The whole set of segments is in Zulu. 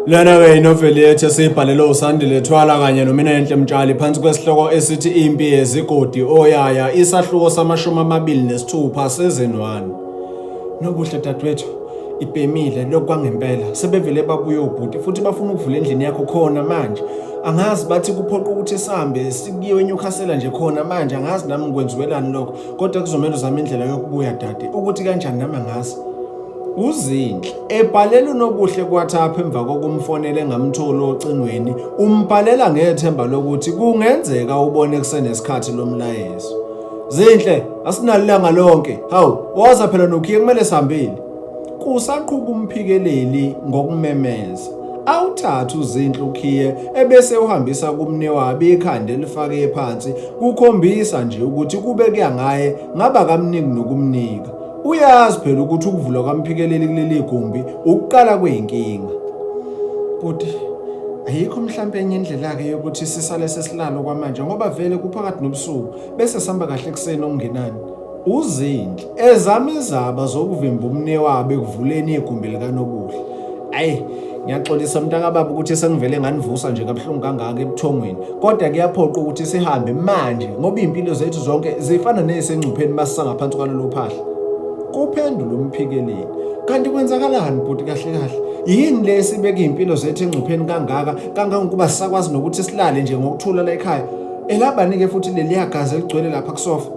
Lena-ke inoveli yethu esiyibhalelwe uSandile Thwala kanye noMinenhle Mtshali phansi kwesihloko esithi Impi Yezigodi Oyaya isahluko sama-26 season 1. Nobuhle dadewethu ibhemile lokhu kwangempela sebevele babuye obhuti futhi bafuna ukuvula endlini yakho khona manje angazi bathi kuphoqa ukuthi sihambe sikuyiwe eNewcastle nje khona manje angazi nami ngikwenziwelani lokho kodwa kuzomele uzame indlela yokubuya dade ukuthi kanjani nami angazi UZinhle ebhalela uNobuhle kuWhatsApp emva kokumfonela engamtholi ocingweni, umbhalela ngethemba lokuthi kungenzeka ubone kusenesikhathi lo mlayezo. Zinhle, asinalo ilanga lonke. Hawu, woza phela nokhiye kumele sihambile. Kusaqhuba umphikeleli ngokumemeza. Awuthathe uZinhle ukhiye ebese uhambisa kumnewabo ikhanda elifake phansi kukhombisa nje ukuthi kube kuya ngaye ngaba kamniki nokumnika. Uyazi phela ukuthi ukuvulwa kwaMphikeleli kuleli gumbi ukuqala kweyinkinga. Bhuti, ayikho mhlampe enye indlela-ke yokuthi sisale sesilalo kwamanje ngoba vele kuphakathi nobusuku bese sihamba kahle ekuseni okungenani. UZinhle ezama izaba zokuvimba umnewabo ekuvuleni igumbi likaNobuhle. Ayi, ngiyaxolisa mntakababa ukuthi sengivele nganivusa nje kabuhlungu kangaka ebuthongweni kodwa kuyaphoqa ukuthi sihambe manje ngoba iy'mpilo zethu zonke zifana nezisengcupheni masisangaphansi kwalolu phahla. Kuphendula uMphikeleli. Kanti kwenzakalani bhuti kahle kahle? Yini le esibeka iy'mpilo zethu engcupheni kangaka kangangokuba sisakwazi nokuthi silale nje ngokuthula la ekhaya? Elabani-ke futhi leliya gazi eligcwele lapha kusofa?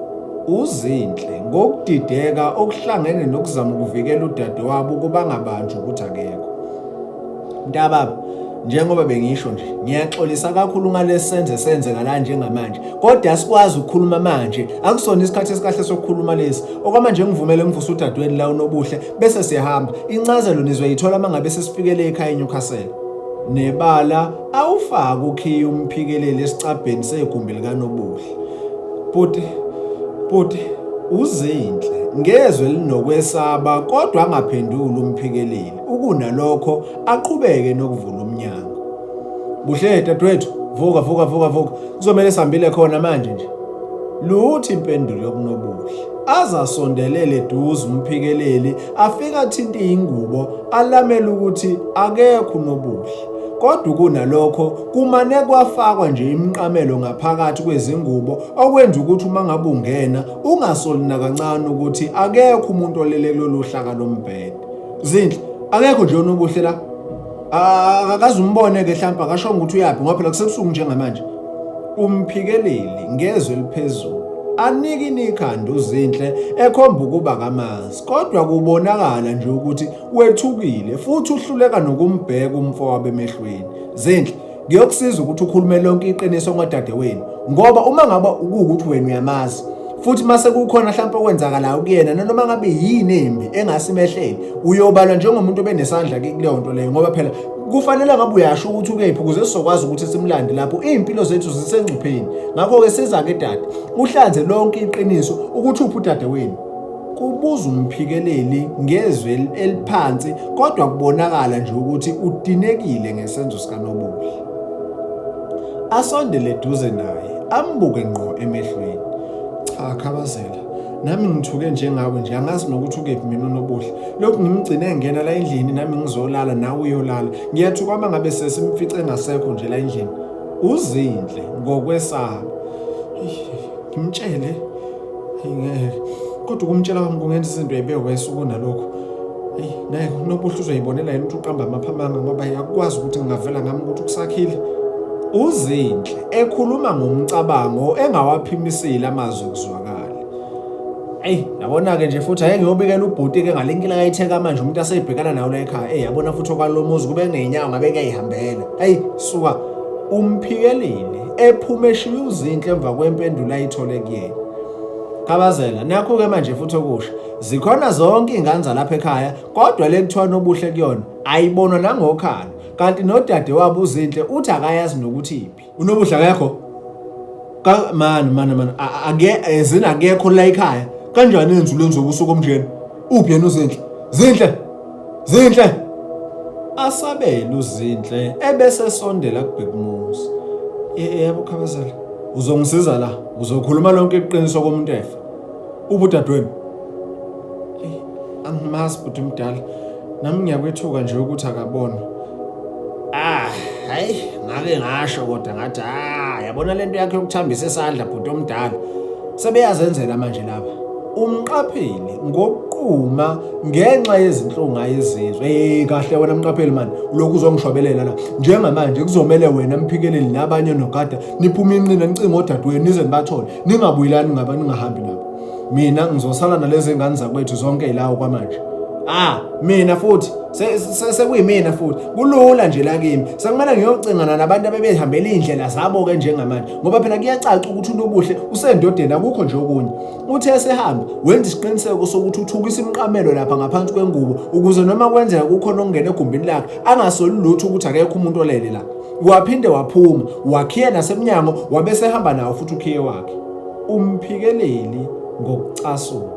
UZinhle ngokudideka okuhlangene nokuzama ukuvikela udadewabo ukuba angabanjwa ukuthi akekho. Mntababa, njengoba bengisho nje, ngiyaxolisa kakhulu ngalesi senze esenzeka la njengamanje, kodwa asikwazi ukukhuluma manje, akusona isikhathi esikahle sokukhuluma lesi. Okwamanje ngivumele ngivuse udadewenu la uNobuhle bese siyahamba. Incazelo nizoyithola uma ngabe sesifikele ekhaya eNewcastle. Nebala awufake ukhiye umphikeleli esicabheni segumbi likaNobuhle. Bhuti, bhuti, uZinhle ngezwe elinokwesaba kodwa angaphenduli umphikeleli ukunalokho aqhubeke nokuvula umnyango. Buhle dadewethu, vuka vuka vuka vuka. Kuzomele sihambile khona manje nje. Lutho impendulo yokunobuhle. Azasondelele eduze umphikeleli afike athinte ingubo alamele ukuthi akekho uNobuhle. Kodwa kunalokho kumane kwafakwa nje imiqamelo ngaphakathi kwezingubo okwenza ukuthi uma ngabe ungena ungasoli nakancane ukuthi akekho umuntu olele kulolu hlaka lombhede. Zinhle, akekho nje uNobuhle la. Akaze umbone-ke hlampe akashongo ukuthi uyaphi ngoba phela kusebusuku njengamanje. Umphikeleli ngezwi eliphezulu anikine ikhanda uZinhle ekhomba ukuba kamazi kodwa kubonakala nje ukuthi wethukile futhi uhluleka nokumbheka umfowabo emehlweni. Zinhle, ngiyokusiza ukuthi ukhulume lonke iqiniso ngodadewenu ngoba uma ngabe kuwukuthi wena uyamazi futhi mase kukhona mhlawumpe okwenzakalayo kuyena nanoma ngabe yini embi engase imehlele uyobalwa njengomuntu obenesandla kuleyo nto leyo ngoba phela kufanele ngabe uyasho ukuthi ukephi ukuze sizokwazi ukuthi simlande lapho iy'mpilo zethu zisengcupheni ngakho-ke siza-ke dade uhlanze lonke iqiniso ukuthi uphi udadewenu Kubuza uMphikeleli ngezwi eliphansi kodwa kubonakala nje ukuthi udinekile ngesenzo sikaNobuhle. Asondele eduze naye ambuke ngqo emehlweni. Cha Khabazela, nami ngithuke njengawe nje angazi nokuthi ukephi mina uNobuhle. Lokhu ngimgcine engena la endlini nami ngizolala nawe uyolala. Ngiyathuka uma ngabe sesimfice engasekho nje la endlini. Uzinhle ngokwesaba. Ngimtshele Hey ngeke. Kodwa ukumtshela kwami kungenza izinto zibe worse kunalokhu. Hey ngeke uNobuhle uzoyibonela yena ukuthi uqamba amaphamanga ngoba akukwazi ukuthi ngingavela ngami ukuthi ukusakhile. UZinhle ekhuluma ngomcabango engawaphimisile amazwi kuzwakala. Eyi yabona-ke nje futhi ake ngiyobikela ubhuti-ke ngale nkila kayitheka manje umuntu aseyibhekana nawo la ekhaya. Eyi yabona futhi okwalo muzi kube ney'nyawo ngabe kuyayihambela. Eyi suka umphikelile ephume eshiya uZinhle emva kwempendulo ayithole kuyena. Khabazela, nakhu-ke manje futhi okusha. Zikhona zonke iy'ngane zalapha ekhaya kodwa le kuthiwa Nobuhle kuyona ayibonwa nangokhalo. Kanti nodadewabo uZinhle uthi akayazi nokuthi iphi. Unobuhle akekho? Ka mani mani mani ake ezina akekho la ekhaya. Kanjani enza ulenza ubusuku omnjena? Uphi yena uZinhle? Zinhle! Zinhle! Asabele uZinhle ebese esondela kuBhekumuzi. Yebo Khabazela, uzongisiza la, uzokhuluma lonke iqiniso komuntu efa. Uphi udadewenu? Angimazi bhuti mdala. Nami ngiyakwethuka nje ukuthi akabonwa. Hayi, ngake ngasho kodwa ngathi ah, yabona lento yakhe yokuthambisa isandla bhuti omdala. Sebeyazenzela manje laba. Umqapheli ngokuquma ngenxa yezinhlungu ayezizwe. Hey kahle wena mqapheli mani, ulokhu uzongishobelela la. Njengamanje kuzomele wena mphikeleli nabanye nogada niphume inqina nicinge odadewenu nize nibathole. Ningabuyelani ngaba ningahambi nabo. Mina ngizosala nalezi ngane zakwethu zonke ilawo kwamanje. Ah, mina futhi sekuyimina futhi kulula nje la kimi sekumele ngiyocingana nabantu abebehambela iy'ndlela zabo-ke njengamanje ngoba phela kuyacaca ukuthi unobuhle usendodeni akukho nje okunye uthe esehamba wenza isiqiniseko sokuthi uthukisa imiqamelo lapha ngaphansi kwengubo ukuze noma kwenzeka kukhona okungena egumbini lakhe angasoli lutho ukuthi akekho umuntu olele la waphinde waphuma wakhiya nasemnyango wabe sehamba nawo futhi ukhiye wakhe umphikeleli ngokucasuka.